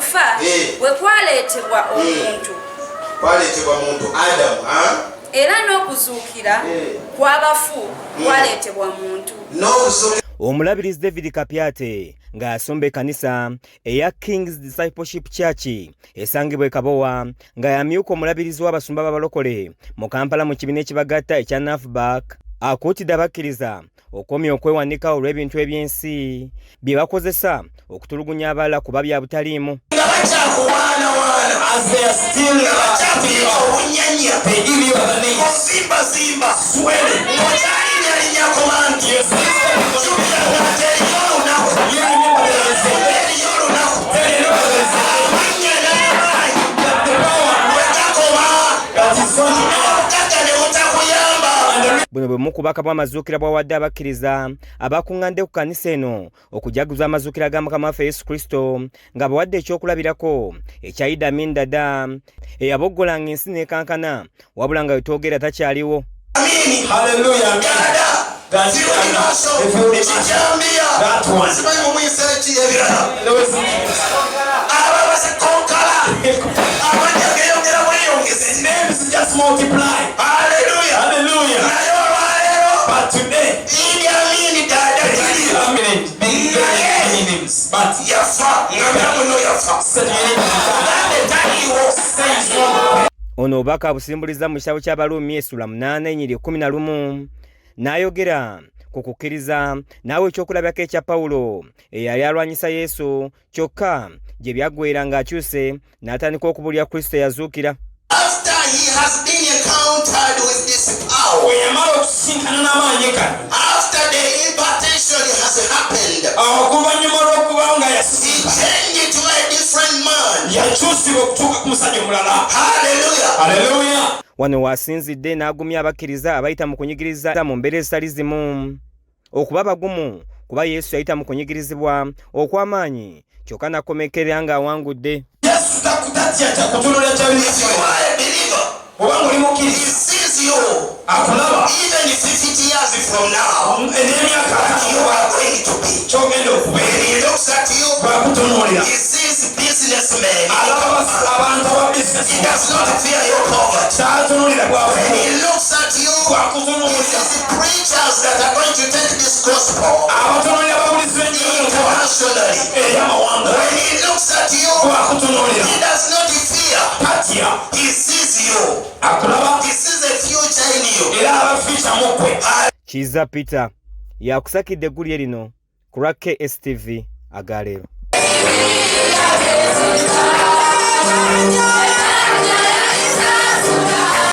Okufa bwe kwaleetebwa omuntu, Kwaleetebwa muntu Adamu, ha? Era n'okuzuukira kw'abafu kwaleetebwa muntu. N'okuzuukira. Omulabirizi David Kapyate ng'asomba ekkanisa eya King's Discipleship Church esangibwa e Kabowa, nga yamyuka omulabirizi w'abasumba b'abalokole mu Kampala mu kibiina ekibagatta ekya NAFBAK, akuutidde abakkiriza okomya okwewanika olw'ebintu eby'ensi bye bakozesa okutulugunya abalala kuba bya butaliimu. Nga bakyakuwaanawaana, nga bakyakuyita obunyanya, ozimbazimba, ng'okyalinyalinya ku bantu, jjukira nti eriyo olunaku, eriyo olunaku amannya n'amaanyi lwe gakoma, n'obugagga ne butakuyamba. Buno bwe mukubaka bw'amazuukira bwawadde abakkiriza abakuŋŋaanidde ku kanisa eno okujaguza amazuukira ga Mukama waffe Yesu Kristo, nga bawadde ekyokulabirako ekya Idi Amin Dada eyaboggolanga ensi n'ekankana, wabula nga wetwogera takyaliwo. Amini. Hallelujah. Dada. That Field Marshal, The field marshal. Kijambiya, That one. simanyi mumuyisa ki ebirala, Those abo abasikonkala, amannya geeyongera bweyongezi. Names just multiply. Haleluya. Hallelujah. Naye olwaleero, But today, Idi Amin Dada taliyo. names. But Yafa nga muno yafa. Said you need to Gambe taliiwo. say it's not. Ono obubaka abusimbuliza mu kitabo ky'Abaluumi essula 8 enyiri 11, n'ayogera ku kukkiriza, n'awa ekyokulabirako ekya Pawulo eyali alwanyisa Yesu, kyokka gye byaggwera ng'akyuse n'atandika okubuulira Kristo eyazuukira. After he has been encountered with this power, Bwe yamala okusisinkana n'amaanyi gano, after the impartation has happened, oluvannyuma lw'okuba nga he yasisinkana, changed to a different man. Yakyusibwa okutuuka ku musajja omulala. Hallelujah. Haleluya. Wano w'asinzidde n'agumya abakkiriza abayita mu kunyigiriza mu mbeera ezitali zimu okuba bagumu, kuba Yesu yayita mu kunyigirizibwa okw'amaanyi, kyokka n'akomekkerera ng'awangudde. Yesu takutatya kyakutunula. If you are a believer, Obanga oli he mukkiriza, sees you akulaba even 50 years from now, n'emyaka what you are going to be. Kyogenda okubeera. When he looks at you, Bwakutunuulira, he sees businessmen. Alaba abantu aba bizinesi. He does not fear your poverty. Taatunuulira bwavu. When he looks at you, he Bwakutunuulira, sees preachers that are going to take this gospel abatunuulira ababulizi b'enjiri internationally. Eri amawanga. When he looks at you, Bwakutunuulira, he does not fear. Tatya. He sees you. Akulaba. He sees a future in you. Era alaba future mu ggwe. Kiza Peter yakusakidde eggulire lino ku lwa KSTV agaleero.